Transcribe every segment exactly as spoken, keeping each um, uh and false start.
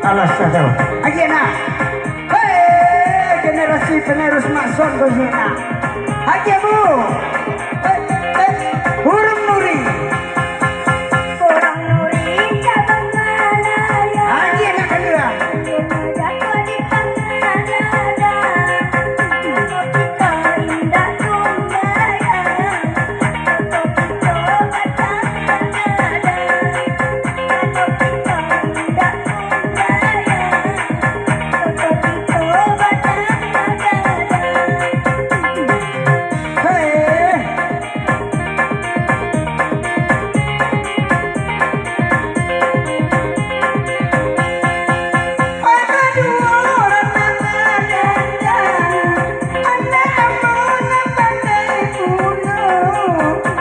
Alah, sadar. Agiah nak. Hei, generasi penerus Makson ko nak. Agiah, Bu. Hei, hei, Burung Nuri. Burung Nuri cabang Malaya. Agiah nak, Kandura. Jatuh di Pangaladan. Kalau kita indak tumbayang, kalau kita batang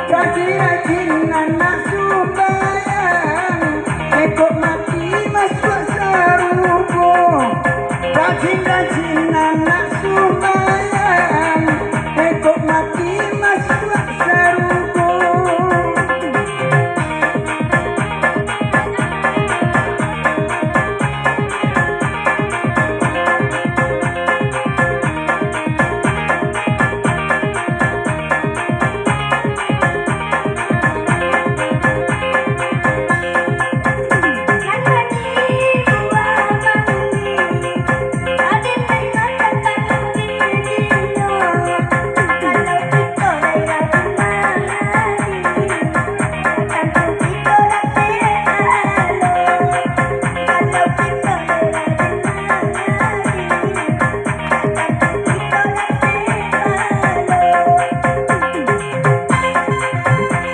Rajin-rajin anak sumbayang, iko mati masuak sarugo. Rajin-rajin anak sumbayang, iko mati masuak sarugo.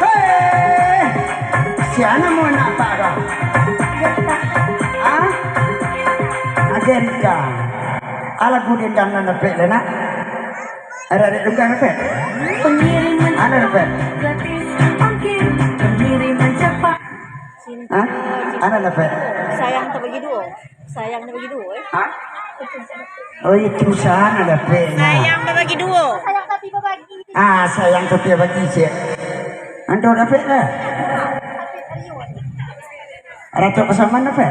Hei! Sia namo anak apak ko? Ah? Agerika. Alah, lagu dendang nan dapek le, nak? Ada dek dunggang dapek? Pengiriman Ada dapek? Gratis ongkir, pengiriman cepat. Hah? Ada dapek? Sayang terbagi dua. Sayang terbagi dua, eh. Hah? Oh, itu sana dapek, nah. Sayang terbagi dua. Sayang tapi berbagi. Ah, sayang tapi berbagi, cik. Ando dapek lah. Ratu Pasaman dapek?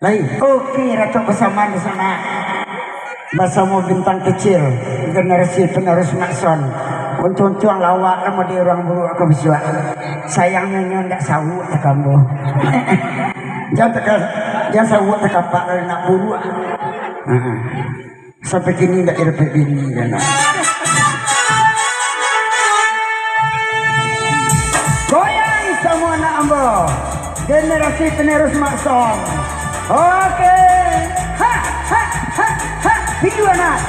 Lai. Oke, Ratu Pasaman di sana. Basamo Bintang Kecil, generasi penerus Makson. Untuang-untuang lawak lah mode urang buruak ko bisuak. Sayangnyo nyo ndak sauak takamo. Jan taka-, jan sauak takapak lah nak buruak. Heeh. Sampai kini ndak dapek bini, kan? Goyang samo anak ambo. Generasi penerus Makson. Oke. Ha, ha, ha, ha. Pindu anak.